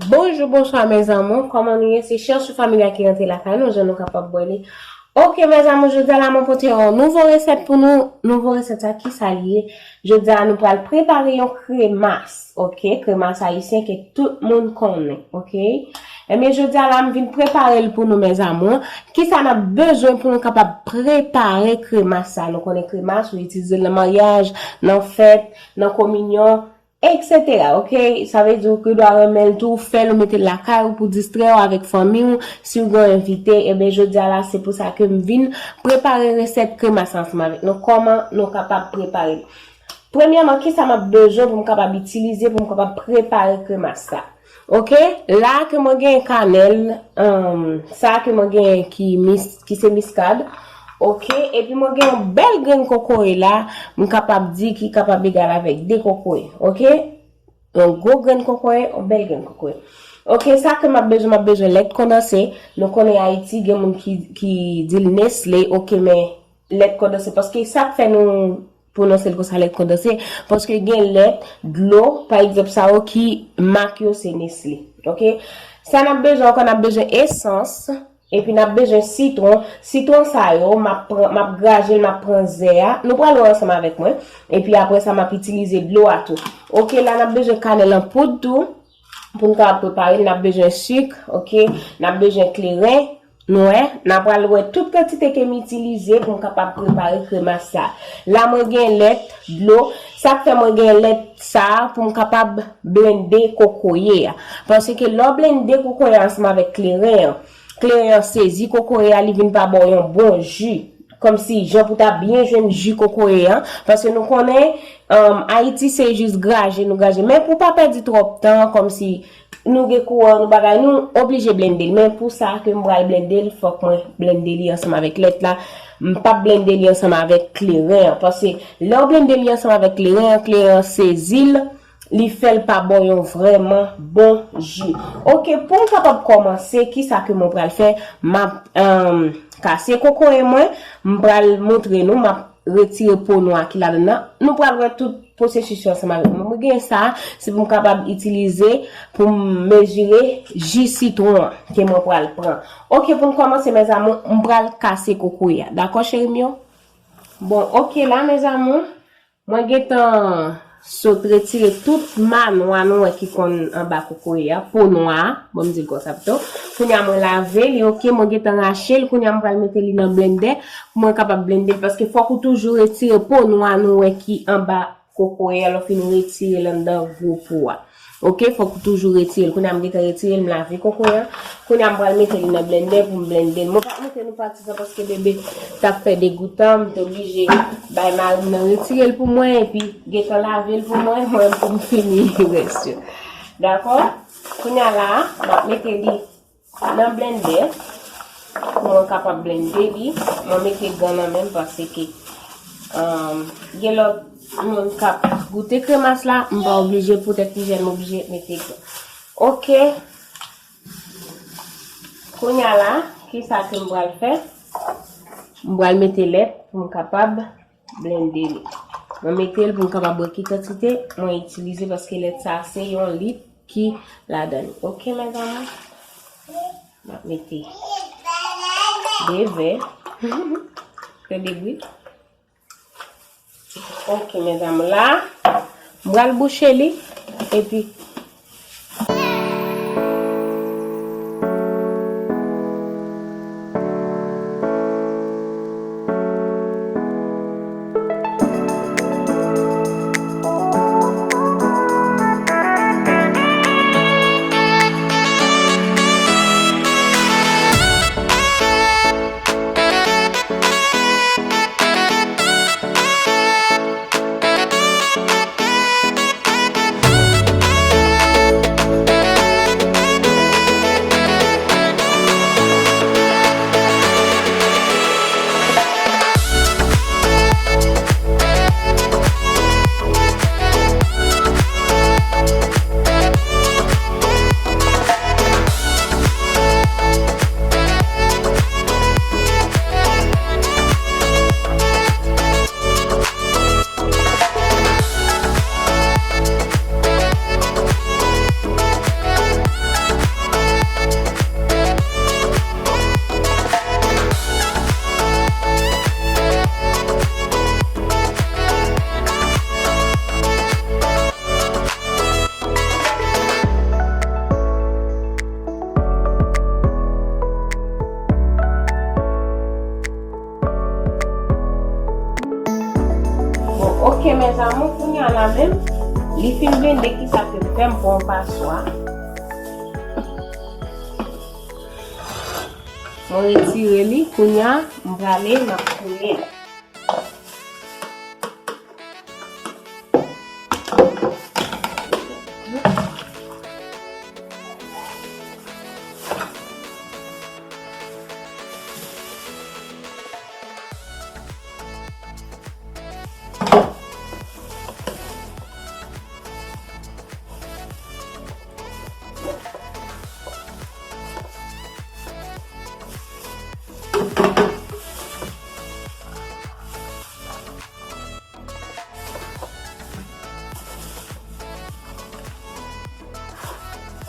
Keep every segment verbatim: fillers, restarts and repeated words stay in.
Bonjou, bonswa, mes amours. Kòman nou ye? Se Chèchou Family a ki rantre lakay nou, jan nou kapab wè li. Ok, mes amours, jodi a la, mwen pote yon nouvo resèt pou nou. Nouvo resèt sa, ki sa li ye? Jodi a, nou pral prepare yon kremas, ok? Kremas ayisyen ke tout moun konnen, ok? Ebyen, jodi a la, m vin prepare l pou nou, mes amours. Ki sa n ap bezwen pou nou kapab prepare kremas sa? Nou konnen kremas, ou itilize l nan maryaj, nan fèt, nan kominyon, et cetera, ok? Sa vle di ou gen dwa renmen l tou, ou fè l, ou mete l lakay ou pou distrè w avèk fanmi w, si w gen yon envite, ebyen, jodi a la, se pou sa ke m vin prepare resèt kremas ansanm avèk nou. Kòman nou kapab prepare l? Premyèman, ki sa m ap bezwen pou m kapab itilize, pou m kapab prepare kremas sa? Ok, la ke mwen gen kanèl, um, sa ke mwen gen ki, mis, ki se miskad. Ok, epi mwen gen yon bèl grenn kokoye la, m kapab di ki kapab egal avèk de kokoye. Ok, yon gwo grenn kokoye, yon bèl grenn kokoye. Ok, sa ke m ap bezwen, m ap bezwen lèt kondanse. Nou konnen Ayiti, gen moun ki, ki di l Nestlé, ok, men lèt kondanse, paske sa k fè nou pwononse l konsa, lèt kondanse, paske gen lèt, dlo, pa egzanp, sa yo ki mak yo se Nestlé. Ok? Sa n ap bezwen ankò, n ap bezwen esans, epi n ap bezwen sitwon. Sitwon sa yo, m ap pran, m ap graje l, m ap pran zè a. Nou pral wè ansanm avèk mwen. Epi apre sa, m ap itilize dlo a tou. Ok, la n ap bezwen kanèl an poud tou, pou n kapab prepare l, n ap bezwen sik, ok? N ap bezwen kleren. Nou wè, n a pral wè tout kantite ke m itilize pou m kapab prepare kremas sa. La, mwen gen lèt, dlo. Sa k fè mwen gen lèt sa a pou m kapab blende kokoye a. Paske lè w blende kokoye a ansanm avèk kleren an, kleren an sezi kokoye a, li vin pa ba w yon bon ji. Kòmsi jan pou ta byen jwenn ji kokoye an. Paske nou konnen, um, Ayiti se jis graje nou graje. Men pou pa pèdi twòp tan, kòmsi nou gen kouran, nou bagay, nou oblije blende l. Men pou sa ke m pral blende l, fòk mwen blende li ansanm avèk lèt la. M p ap blende li ansanm avèk kleren an. Paske lè w blende li ansanm avèk kleren an, kleren an sezi l, li fè l pa ba w yon vrèman bon ji. Ok, pou m kapab kòmanse, ki sa ke mwen pral fè? M ap, um, kase kokoye mwen, m pral montre nou, m ap retire po nwa ki ladan nan. Nou pral wè tout pwosesis yo ansanm avèk mwen. Mwen gen sa, se pou m kapab itilize pou m mezire ji sitwon an ke mwen pral pran. Ok, pou n kòmanse, mes amours, m pral kase kokoye a. Dakò, cheri m yo? Bon, ok, la, mes amours, mwen gentan sot retire tout ma nwa nou wè ki konn anba kokoye a, po nwa a, bon, m di l konsa pito. Kounye a, mwen lave li, ok, mwen gentan rache l, kounye a, m pral mete li nan blendè, pou mwen kapab blende l, paske fòk ou toujou retire po nwa nou wè ki anba kokoye a, lè w fin retire l anndan gwo po a. Ok, fòk ou toujou retire l. Kounye a, m gentan retire l, m lave kokoye a. Kounye a, m pral mete li nan blendè pou m blende l. Mwen pa t montre nou pati sa paske bebe t ap fè degoutan, m te oblije bay mari m nan retire l pou mwen, epi gentan lave l pou mwen, mwen pou m fini rès yo. Dakò? Kounye a la, m ap mete li nan blendè, pou mwen kapab blende li. Mwen mete gan nan men m paske, um, gen lòt moun k ap goute kremas la, m pa oblije, poutèt ijyèn, m oblije mete gan. Ok. Kounye a la, ki sa ke m pral fè? M pral mete lèt pou m kapab blende li. Mwen mete l pou m kapab wè ki kantite mwen itilize, paske lèt sa a se yon lit ki ladan li. Ok, mes amours? M ap mete de vè. Tande bri. Ok, mes amours, la, m pral bouche li, epi Ok, mes amours, kounye a la menm, li fin blende, kisa ke m fè, m pran yon paswa. Mwen retire li, kounye a, m prale, m ap koule l.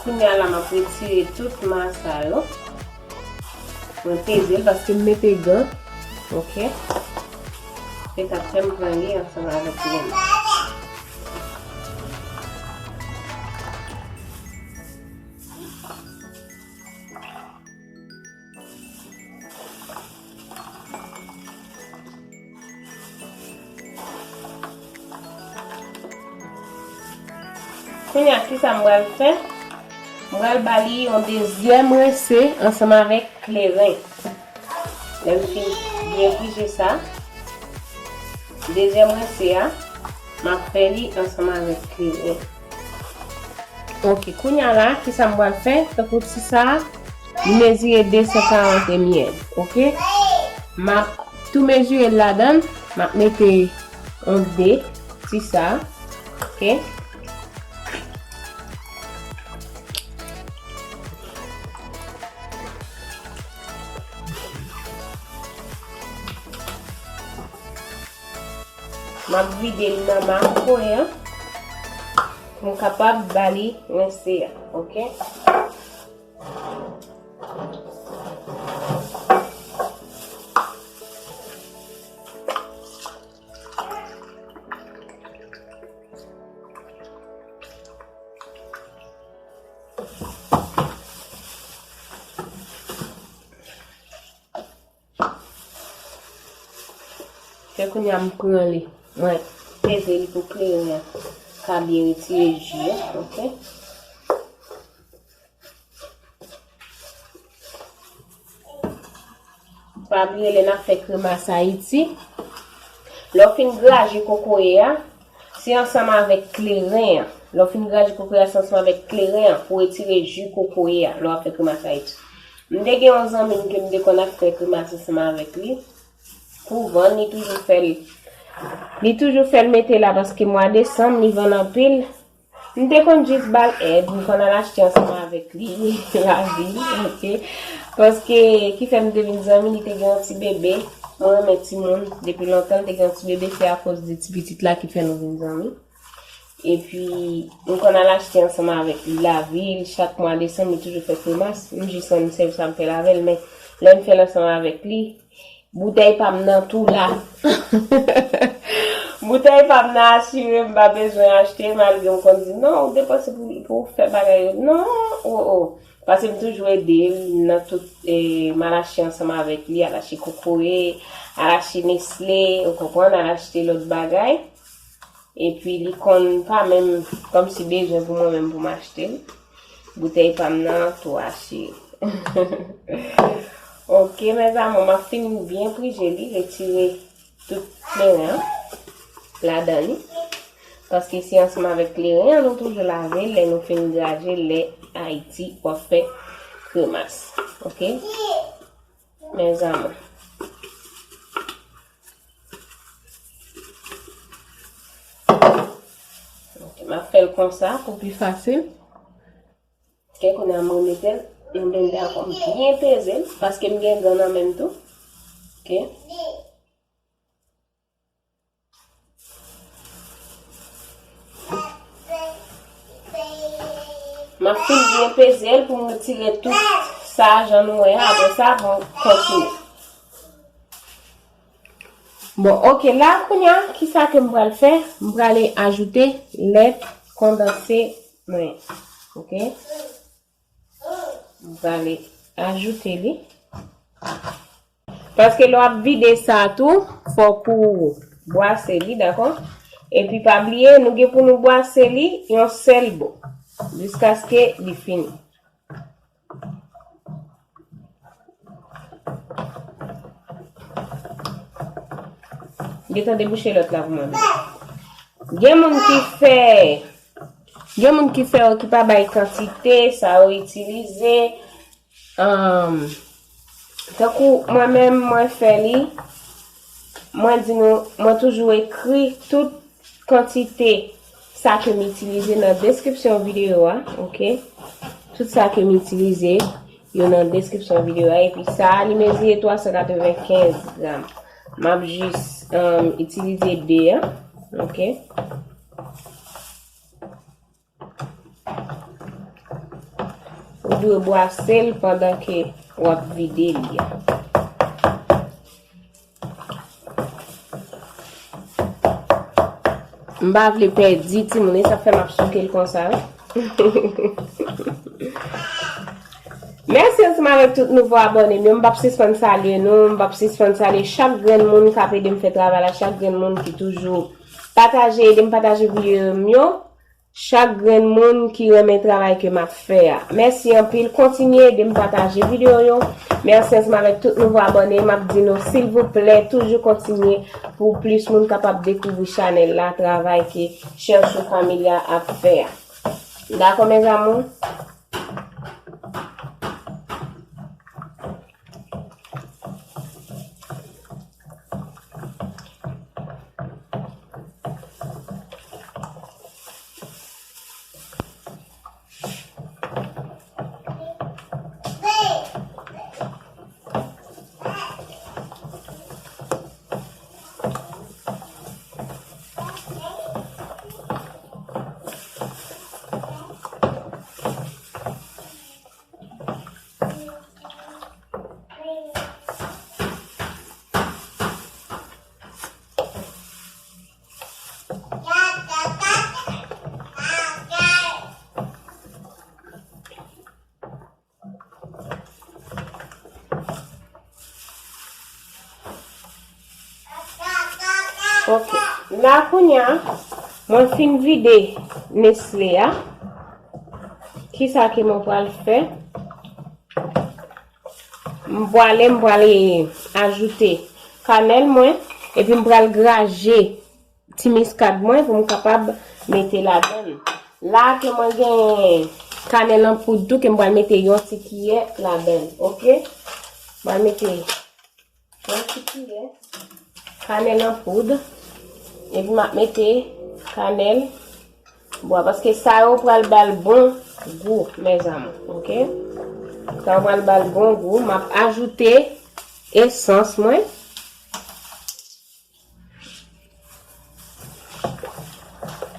Kounye a la, m ap retire tout ma sa yo. Mwen peze l paske m mete gan. Ok. Se sa k fè m pran li ansanm avèk lèm. Kounye a, kisa m pral fè? M pral ba li yon dezyèm rense ansanm avèk kleren. Lè m fin byen pije sa, dezyèm rense a, m ap fè li ansanm avèk kleren. Ok, kounye a la, kisa m pral fè? Tankou ti sa a, li mezire de san karant ml, ok? M ap tou mezire l ladan l, m ap mete yon de ti sa a, ok? M ap vide l nan makoye an pou m kapab ba li rense a, ok? Fè kounye a m pran li. Mwen peze li pou kleren an ka byen retire ji a, ok? Pa bliye lè n ap fè kremas Ayiti, lè w fin graje kokoye a, se ansanm avèk kleren an. Lè w fin graje kokoye a, se ansanm avèk kleren an pou w retire ji kokoye a lè w ap fè kremas Ayiti. M te gen yon zanmi m ke m te konn ap fè kremas ansanm avèk li pou vann, li toujou fè l. Li toujou fè l mete la paske mwa desanm li vann anpil. M te konn jis ba l èd, m konn al achte ansanm avèk li, lavi, ok. Paske, ki fè m te vin zanmi, li te gen yon ti bebe. Mwen renmen timoun, depi lontan, li te gen yon ti bebe, se akoz de ti pitit la ki fè nou vin zanmi. Epi, m konn al achte ansanm avèk li, lavi, chak mwa desanm, li toujou fè kremas. M jis konn sèl sa m fè l avè l, men lè m fè l ansanm avèk li, boutèy pa m nan tou la. Boutèy pa m nan asire, m pa bezwen achte, malgre m konn di, "Non, ou depanse pou, pou w fè bagay yo." Non, o, o. Paske m toujou ede l nan tout, e, m al achte ansanm avèk li, al achte kokoye, al achte Nestlé, ou konprann, al achte lòt bagay. Epi li konn pa menm kòmsi bezwen pou mwen menm pou m achte l. Boutèy pa m nan tou asire. Ok, mes amours, m ap fin byen prije li, retire tout kleren an ladan li. Paske se ansanm avèk kleren an nou toujou lave l lè nou fin graje, lè Ayiti w ap fè kremas. Ok? Mes amours. Ok, m ap fè l konsa pou pi fasil. Ok, kounye a m remete l nan blendè a pou m byen peze l, paske m gen gan nan men m tou. Ok. M ap fin byen peze l pou m retire tout sa jan nou wè a. Apre sa, pou m kontinye. Bon, ok, la, kounye a, kisa ke m pral fè? M prale ajoute lèt kondanse mwen. Ok? M prale ajoute li. Paske lè w ap vide sa tou, fòk ou bwase li, dakò? Epi pa bliye, nou gen pou nou bwase li yon sèl bò, jiskaske li fini. Gentan debouche lòt la pou mwen. Gen moun ki fè, gen moun ki fè yo ki pa bay kantite, sa yo itilize. Ahn, tankou mwen menm, mwen fè li, mwen di nou, mwen toujou ekri tout kantite sa ke m itilize nan deskripsyon videyo a, oke? Tout sa ke m itilize, yo nan deskripsyon videyo a. Epi sa a, li mezire twa san katrevenkenz gram. M ap jis, um, itilize de a, oke? Ou dwe bwase l pandan ke w ap vide li a. M pa vle pèdi timoun, e sa k fè m ap souke l konsa. Mèsi ansanm avèk tout nouvo abòne m yo. M p ap sispann salye nou, m p ap sispann salye chak grenn moun k ap ede m fè travay la, chak grenn moun ki toujou pataje, ede m pataje videyo m yo. Chak grenn moun ki renmen travay ke m ap fè a. Mèsi anpil. Kontinye ede m pataje videyo yo. Mèsi ansanm avèk tout nouvo abòne. M ap di nou, silvouplè, toujou kontinye pou plis moun kapab dekouvri chanèl la, travay ke Chèchou Familia ap fè a. Dakò, mes amours? Ok. La kounye a, mwen fin vide Nestlé a. Kisa ke mwen pral fè? M pwale, m pral ajoute kanèl mwen, epi m pral graje ti miskad mwen pou m kapab mete ladann. La ke mwen gen kanèl an poud tou, ke m pral mete yon ti kiyè ladann, ok? M pral mete yon ti kiyè kanèl an poud, epi m ap mete kanèl bwa, paske sa yo pral ba l bon gou, mes amours, ok? Sa yo pral ba l bon gou. M ap ajoute esans mwen.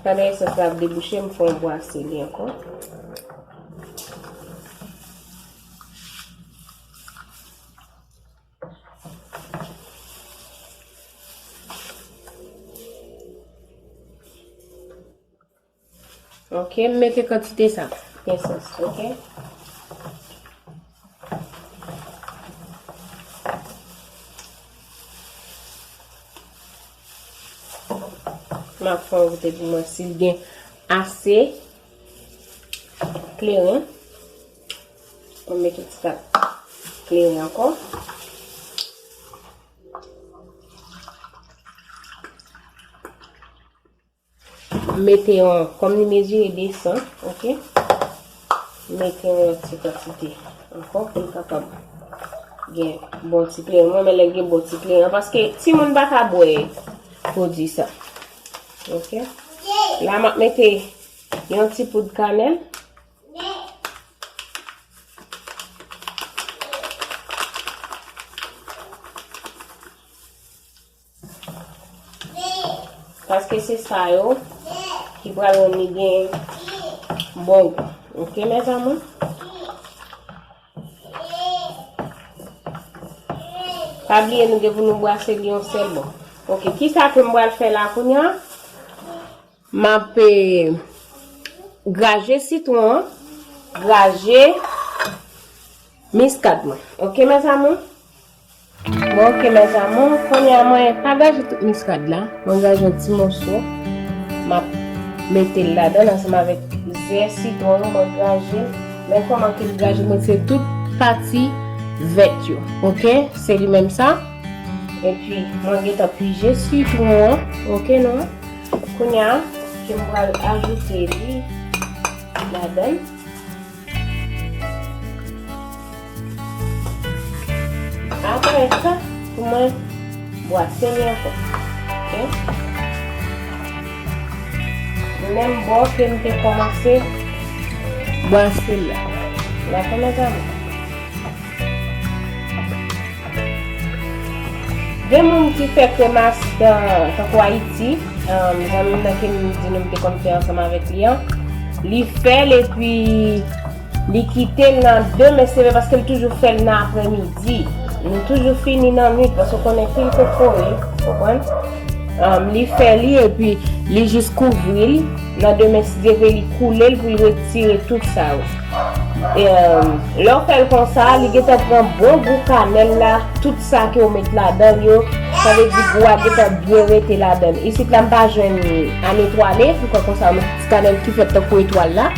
Pandan esans la ap debouche, m fè yon bwase li ankò. Ok, m mete kantite sa. Esans, ok. M ap fè yon goute pou mwen si l gen ase kleren. Mwen mete ti kal kleren ankò. M mete yon, kòm li mezire de san, ok? M mete yon lòt ti kantite ankò pou l kapab gen bon ti kleren. Mwen renmen lè l gen bon ti kleren, paske timoun pa ka bwè pwodui sa. Ok? La, m ap mete yon ti poud kanèl. Paske se sa yo ki pral rann li gen bon gou. Ok, mes amours? Pa bliye, nou gen pou nou bwase li yon sèl bò. Ok, kisa ke m pral fè la kounye a? M ap, eh, graje sitwon an, graje miskad mwen. Ok, mes amours? Bon, ok, mes amours, kounye a mwen pa graje tout miskad la. Mwen graje yon ti moso. M ap mete l ladan l ansanm avèk zè sitwon yo, mwen graje l. Men kòman ke l graje, mwen retire tout pati vèt yo. Oke? Se li menm sa. Epi, mwen gentan pije sitwon an. Oke, non? Kounye a, ke m pral ajoute li ladan l. Apre sa, pou mwen bwase li ankò. Oke? Menm bò ke m te kòmanse bwase l la. Dakò, mezanmi? Gen moun ki fè kremas nan, tankou Ayiti, um, zanmi m nan ke m di nou m te konn fè ansanm avèk li an, li fè l epi li kite l nan demen se vre paske l toujou fè l nan aprèmidi. Nou toujou fini nan nwit paske w konnen pil kokoye, konprann? Um, li fè li epi li jis kouvri l. Nan demen, si Dye vle, li koule l pou l retire tout sa yo. E, um, lè w fè l konsa, li gentan pran bon gou kanèl la, tout sa ke w met ladan l yo, sa vle di gou a gentan byen rete ladan l. Isit la, m pa jwenn anetwale, m kwè konsa, yon ti kanèl ki fèt tankou etwal la.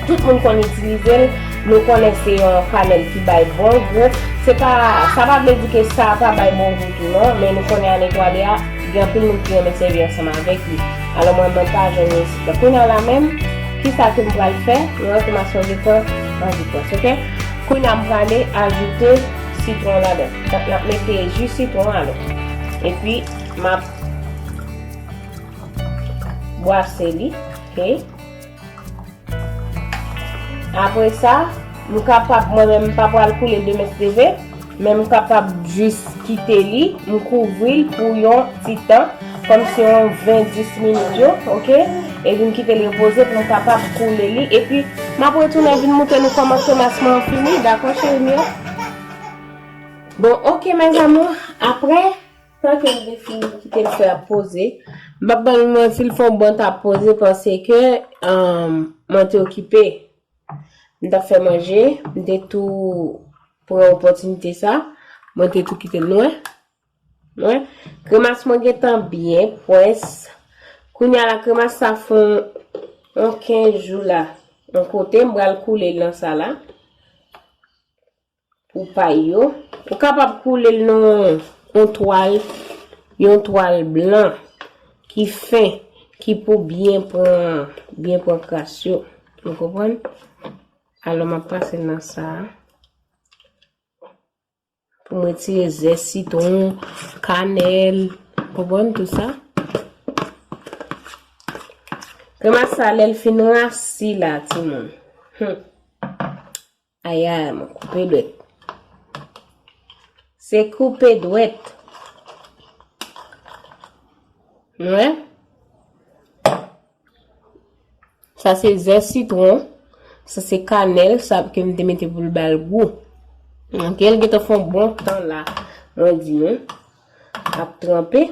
Tout moun konn itilize l, nou konnen se yon kanèl ki bay bon gou. Se pa, sa pa vle di ke sa pa bay bon gou tou non, men nou konnen anetwale a, gen anpil moun ki renmen sèvi ansanm avèk li. Alò mwen, mwen pa jwenn li isit la. Kounye a la menm, kisa ke m pral fè? Nou wè ke masyon gentan anvi pwès, oke? Kounye a m prale ajoute sitwon ladan. Donk n ap mete ji sitwon alò. Epi m ap bwase li, oke? Apre sa, m kapab, mwen menm, m pa pral koule demen si Dye vle, men m kapab jis kite li, m kouvri l pou yon ti tan, kòmsi yon ven, dis minit yo, oke? Epi m kite l repoze pou m kapab koule li, epi m ap retounen vin montre nou kòman kremas mwen an fini, dakò, cheri m yo? Bon, oke, mes amours, apre, Sa ke m te fin kite l fè ap poze. M p ap ban nou manti, l fè yon bon tan ap poze paske, um, mwen te okipe. M t ap fè manje, m te tou pran opòtinite sa. Mwen te tou kite l, nou wè. Nou wè. Kremas mwen gentan byen pwès. Kounye a la, kremas sa fè yon, yon kenz jou la. Yon kote, m pral koule l nan sa la. Pou pay yo. Ou kapab koule l nan yon twal, yon twal blan ki fen, ki pou byen pran, byen pran kras yo. Ou konprann? Alò, m ap pase l nan sa a. Pou m retire zès sitwon, kanèl, konprann tout sa. Kremas sa, lè l fin rasi la, timoun. Hmm. Ayay, mwen koupe dwèt. Se koupe dwèt. Mwen. Sa se zès sitwon. Sa se kanèl. Sa ke m te mete pou l ba l gou. Oke, l gentan fè yon bon tan la. Mwen di nou. Ap tranpe.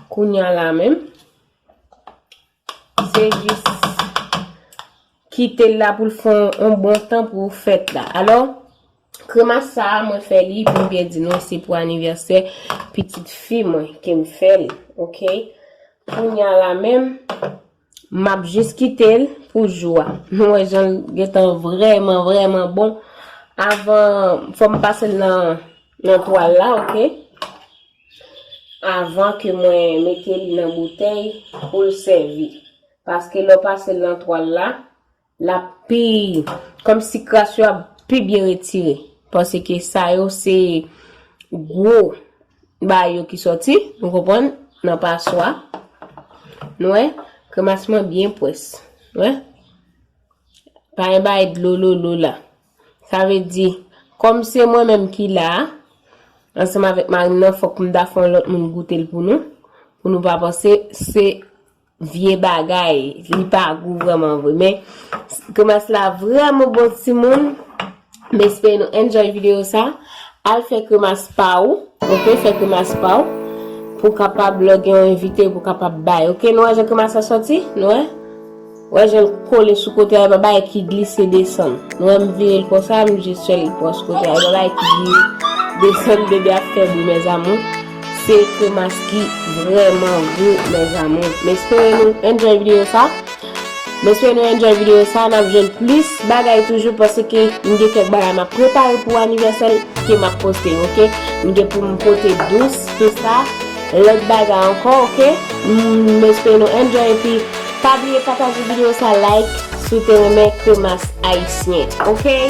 Kounye a la menm. Se jis kite l la pou l fè yon bon tan pou fèt la. Alò, kremas sa a, mwen fè li, pou m byen di nou, se pou anivèsè pitit fi mwen ke m fè l, oke? Kounye a la menm, m ap jis kite l pou jou a. Nou wè jan l gentan vrèman, vrèman bon. Avan, fò m pase l nan, nan twal la, oke? Avan ke mwen mete li nan boutèy pou l sèvi. Paske lè w pase l nan twal la, l ap pi, kòmsi kras yo ap pi byen retire. Paske sa yo se gwo bagay yo ki sòti, nou konprann, nan paswa. Nou wè, kremas mwen byen pwès. Nou wè? Pa gen bagay dlo lolo la. Sa vle di, kòm se mwen menm ki la a, ansanm avèk mari m nan, fòk m ta fè yon lòt moun goute l pou nou, pou nou pa panse se vye bagay, li pa gou vrèman vre. Men, kremas la vrèman bon, timoun. M espere nou enjoy videyo sa. Al fè kremas pa ou, oke, fè kremas pa ou, pou w kapab lè w gen yon envite, pou w kapab bay, oke, nou wè jan kremas la sòti, nou wè, wè jan l kole sou kote a, e pa bagay ki glise desann, nou wè, m vire l konsa, m jis fè l pran sou kote a, e pa bagay ki glise desann, bebe ap fè bri, mes amours, Se kremas ki vrèman gou, mes amours. M espere nou enjoy videyo sa. M espere nou enjoy videyo sa. N ap jwenn plis bagay toujou paske m gen kèk bagay m ap prepare pou anivèsè l ke m ap poste, oke? M gen pou m pote dous, tout sa, lòt bagay ankò, oke? M espere nou enjoy epi pa bliye pataje videyo sa, like, si w te renmen kremas ayisyen, oke?